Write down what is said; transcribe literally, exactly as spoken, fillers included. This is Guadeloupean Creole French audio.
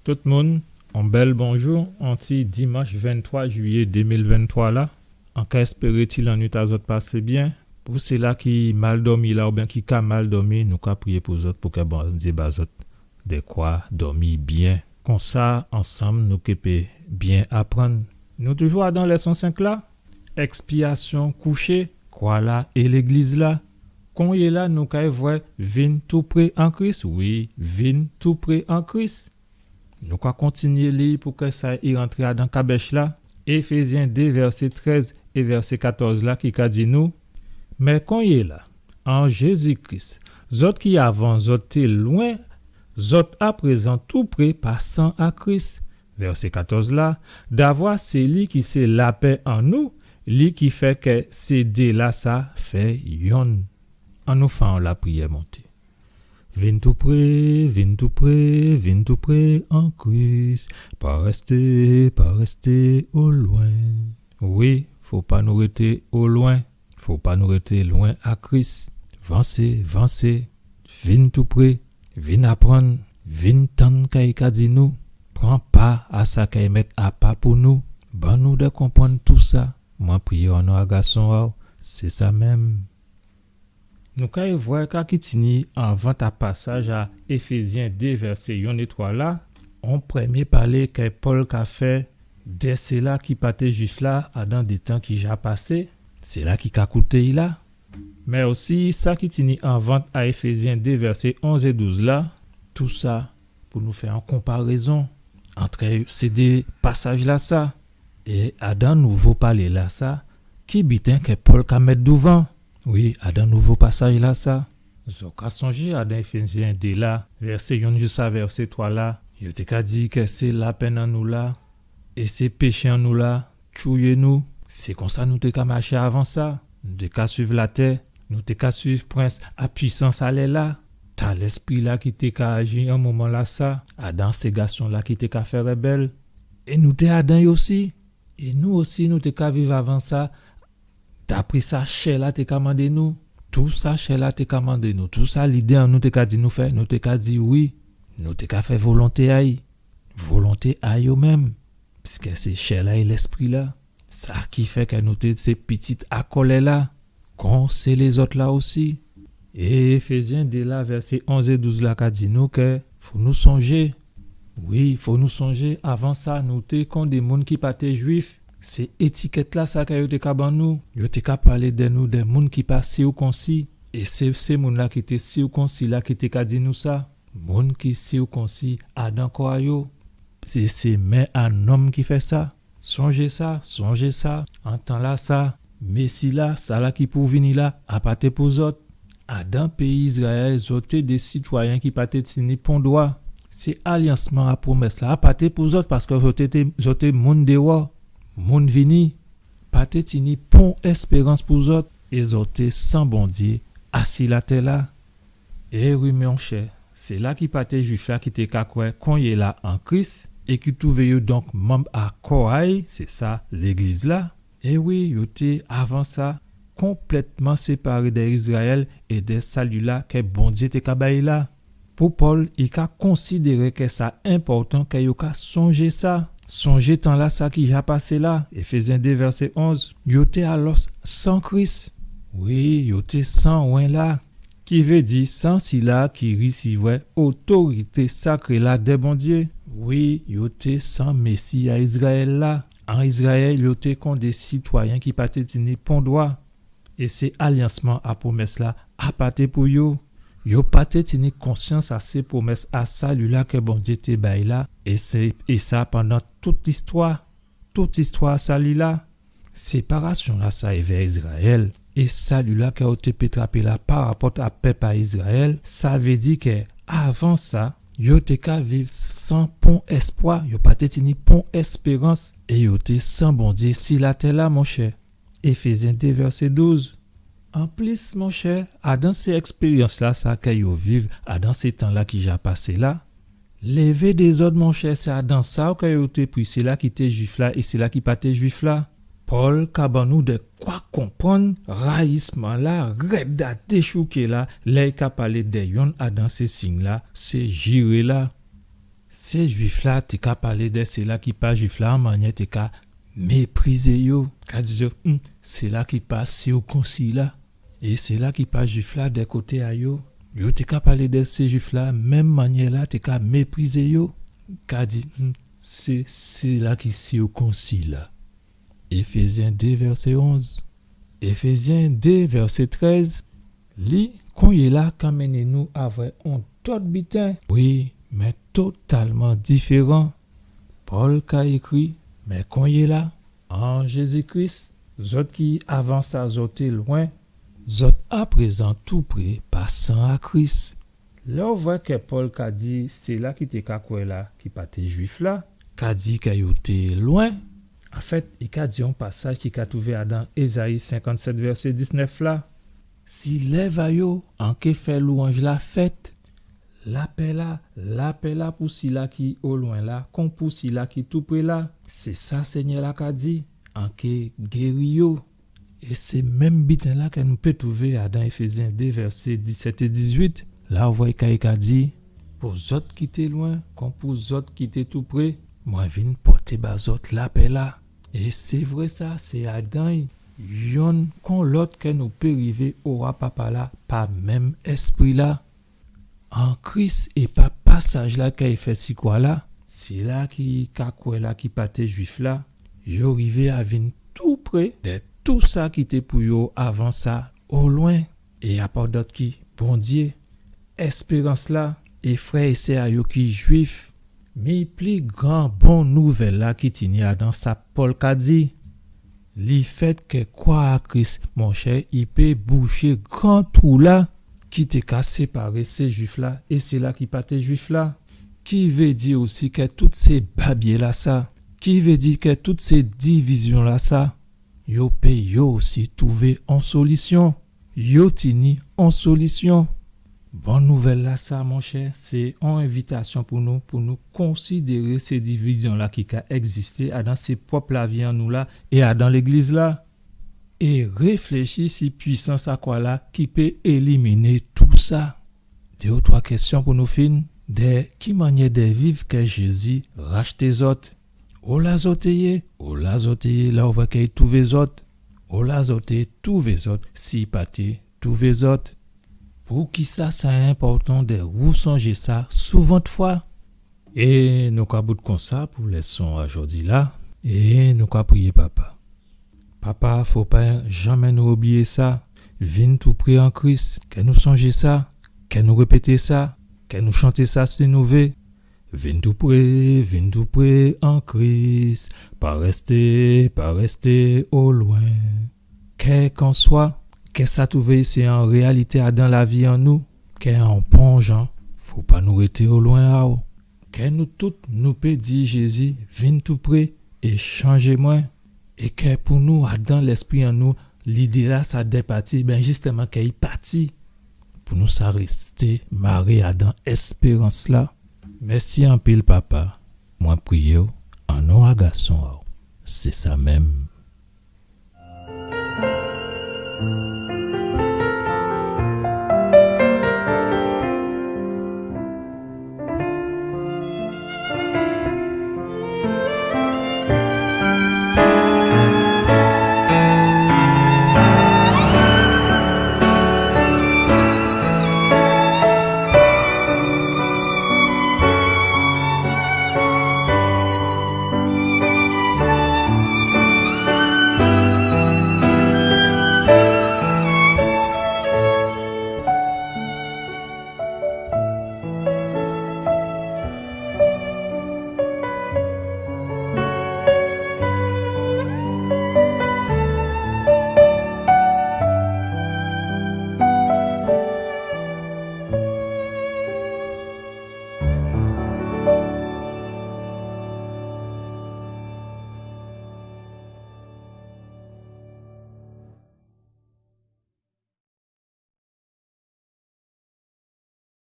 Tout moun, on bèl bonjou, an ti dimanch venntwa jiyé dé mil venntwa la. An ka èspéré ti lannuit a zòt pasé byen. Pou sila ki mal dòmi la oubyen ki ka mal dòmi, nou ka priyé pou zòt pou kè Bondyé ba zòt dèkwa dòmi byen. Konsa, ansanm, nou ké pé byen aprann. Nou toujou adan lèson senk la, èkspyasyon kouché, kwa la é légliz la. Konyéla, nou kay vwè vin toupré an Kris, wi, vin toupré an Kris. Nou ka kontinyé li pou kè sa i rantré adan kabèch la. Éfézyen dé, vèsé trèz é vèsé katòz la ki ka di nou, mé konyéla, an Jézi Kris, zòt ki avan zòt té lwen, zòt aprézan toupré pa san a Kris. Vèsé katòz la, davwa sé li ki sé lapè an nou, li ki fè kè sé dé la sa fè yonn. Annou fè on lapriyè monté. Vin toupré, vin toupré, vin toupré an Kris, pa rèsté, pa rèsté o lwen. Wi, fo pa nou rété o lwen, fo pa nou rété lwen a Kris. Vansé, vansé, vin toupré, vin aprann, vin tann kay ka di nou, pran pa a sa kay mèt apa pou nou, ban nou dè konprann tousa. Mwen priyé an non a gason a'w, sé sa menm. Nou kay vwè ka ki tini an vant a pasaj a Éfézyen dé vèsé yonn é twa la, on prèmyé palé kè Pòl ka fè dè sila ki pa té Jwif la adan dé tan ki ja pasé, sila ki ka kouté'y la. Mé osi sa ki tini an vant a Éfézyen dé vèsé onz é douz la, tousa pou nou fè on konparézon antrè sé dé pasaj la sa. É adan nouvo palé la sa, ki biten kè Pòl ka mèt douvan? Wi, adan nouvo pasaj la sa. Zò ka sonjé adan Éfézyen dé la, vèsé yonn jiska vèsé twa la, yo té ka di kè sé lapenn an nou la, é sé péché an nou la, tchouyé nou. Sé konsa nou té ka maché avan sa. Nou té ka swiv latè, nou té ka swiv prens a pwisans a lè la. Ta lèspri la ki té ka aji an moman la sa, adan sé gason la ki té ka fè rèbèl. É nou té adan yo osi. É nou osi, nou té ka viv avan sa, dapré sa chè la té ka mandé nou. Tousa chè la té ka mandé nou, tousa lidé an nou té ka di nou fè, nou té ka di wi. Nou té ka fè volonté a'y. Volonté a yo menm. Piskè sé chè la é lèspri la. Sa ki fè kè nou té sé pitit a kòlè la, kon sé lézòt la osi. É Éfézyen dé la, vèsé onz é douz la ka di nou kè fo nou sonjé. Wi, fo nou sonjé, avan sa, nou té kon dé moun ki pa té Jwif. Sé étikèt la sa kè yo té ka ban nou. Yo té ka palé dè nou, dè moun ki pa sikonsi. É sé, sé moun la ki té sikonsi la ki té ka di nou sa. Moun ki sikonsi adan kò a yo. Sé, sé men a nonm ki fè sa. Sonjé sa, sonjé sa, an tan la sa, Mési la, sa la ki pou vini la, a pa té pou zòt. Adan péyi Izrayèl, zòt té dé sitwayen ki pa té tini pon dwa. Sé alyansman a pwomès la, a pa té pou zòt, paskè zòt té, zòt té moun déwò, moun vini, pa té tini pon èspérans pou zòt, é zòt té san Bondyé asi latè la. É wi, monchè, sila ki pa té Jwif la ki té ka kwè konyéla an Kris, é ki twouvé yo donk manm a kò a'y, sé sa, légliz la. É wi, yo té, avan sa, konplètman séparé dè Izrayèl é dè sali la kè Bondyé té ka bay la. Pou Pòl, i ka konsidéré kè sa enpòtan kè yo ka sonjé sa. Sonjé tan la sa ki ja pasé la, Éfézyen dé vèsé onz, yo té alòs san Kris. Wi, yo té san wen la. Ki vé di san sila ki risivwè otorité sakré la dè Bondyé. Wi, yo té san Mési a Izrayèl la. An Izrayèl, yo té kon dé sitwayen ki pa té tini pon dwa. É sé alyansman a pwomès la, a pa té pou yo. Yo pa té tini konsyans a sé pwomès a sali la kè Bondyé té bay la. É sé, é sa pandan tout listwa. Tout istwa sali la, séparasyon la sa évè Izrayèl, é sali la kè yo té pé trapé la parapòt a pèp a Izrayèl, sa vé di kè avan sa, yo té ka viv san pon èspwa, yo pa té tini pon èspérans, é yo té san Bondyé si latè la, monchè. Éfézyen dé vèsé douz. Anplis, monchè, adan sé èkspéryans la sa kè yo viv, adan sé tan la ki ja pasé la, lévé dézòd, monchè, sé adan sa kè yo té pri, sila ki té Jwif la é sila ki pa té Jwif la. Pòl ka ban nou dè kwa konprann rayisman la, rèd la, déchouké la, lè i ka palé dè yonn adan sé sign la, sé jiré la. Sé Jwif-la té ka palé dè sila ki pa Jwif-la an mannyè té ka méprizé yo. Ka di yo, hmm, sila ki pa sikonsi la. É sila ki pa Jwif-la dè koté a yo, yo té ka palé dè sé Jwif-la menm mannyè-la, té ka méprizé yo. Ka di, hmm, sé sila ki sikonsi la. Éfézyen dé vèsé onz. Éfézyen dé vèsé trèz. Li, konyéla, ka mennen nou a vwè on dòt biten. Wi, mé totalman diféran. Pòl ka ékri, mé konyéla, an Jézi Kris, zòt ki avan sa zòt té lwen, zòt aprézan toupré pa san a Kris. Lè ou vwè kè Pòl ka di sila ki té ka kwè la, ki pa té Jwif la, ka di kè yo té lwen. Anfèt, i ka di on pasaj ki ka twouvé adan Ézayi senkannsèt vèsé diznèf la. Si lèv a yo an ké fè lwanj la fèt, lapè la, lapè la pou sila ki o lwen la, kon pou sila ki toupré la. Sé sa Sényè la ka di, an ké géri yo. É sé menm biten la kè nou pé twouvé adan Éfézyen dé vèsé disèt é dizuit, la ou vwè kè i ka di, pou zòt ki té lwen, kon pou zòt ki té toupré, mwen vin pòté ba zòt lapè la. É sé vré sa, sé adan yonn kon lòt kè nou pé rivé owa Papa la pa menm Èspri la. An Kris é pa pasaj la kè i fè si kwa la, sila ki ka kwè la ki pa té Jwif la, yo rivé a vin toupré dè tou sa ki té pou yo avan sa, o lwen. É a pa dòt ki Bondyé, èspérans la, é frè é sè a yo ki Jwif. Mi pli gran bon nouvèl la ki tini adan sa Pòl ka di. Lèfèt kè kwa a Kris, monchè, i pé bouché gran twou la ki té ka séparé sé Jwif la é sila ki pa té Jwif la. Ki vé di osi kè tout sé babyé la sa, ki vé di kè tout sé divizyon la sa, yo pé yo osi twouvé on solisyon. Yo tini on solisyon. Bon nouvèl la sa, monchè, sé on envitasyon pou nou, pou nou konsidéré sé divizyon la ki ka ègzisté adan sé pwòp lavi an nou la é adan légliz la. É réfléchi si pwisans a kwa la ki pé éliminé tou sa. Dé ou twa kèsyon pou nou fin. Dè ki mannyè dè viv kè Jézi rachté zòt? Ola zòt té yé? Ola zòt té yé lè ou vwè kè i twouvé zòt? Ola zòt té twouvé zòt si i pa té twouvé zòt? Poukisa sa enpòtan dè ou sonjé sa souvantfwa? É nou ka bout konsa pou lèson a jòdi la. É nou ka priyé Papa. Papa, fò pa janmè nou oubliyé sa. Vin toupré an Kris. Kè nou sonjé sa. Kè nou répété sa. Kè nou chanté sa si nou vé. Vin toupré, vin toupré an Kris. Pa rèsté, pa rèsté o lwen. Kèlkanswa kè sa twouvé sé an réyalité adan lavi an nou, kè an pon jan, fò pa nou rété o lwen a'w. Kè nou tout nou pé di Jézi, vin toupré é chanjé mwen. É kè pou nou, adan lèspri an nou, lidé la sa dè pati, ben jistèman kè i pati. Pou nou sa rèsté maré adan èspérans la. Mèsi anpil Papa. Mwen priyé'w an non a Gason a'w. Sé sa menm.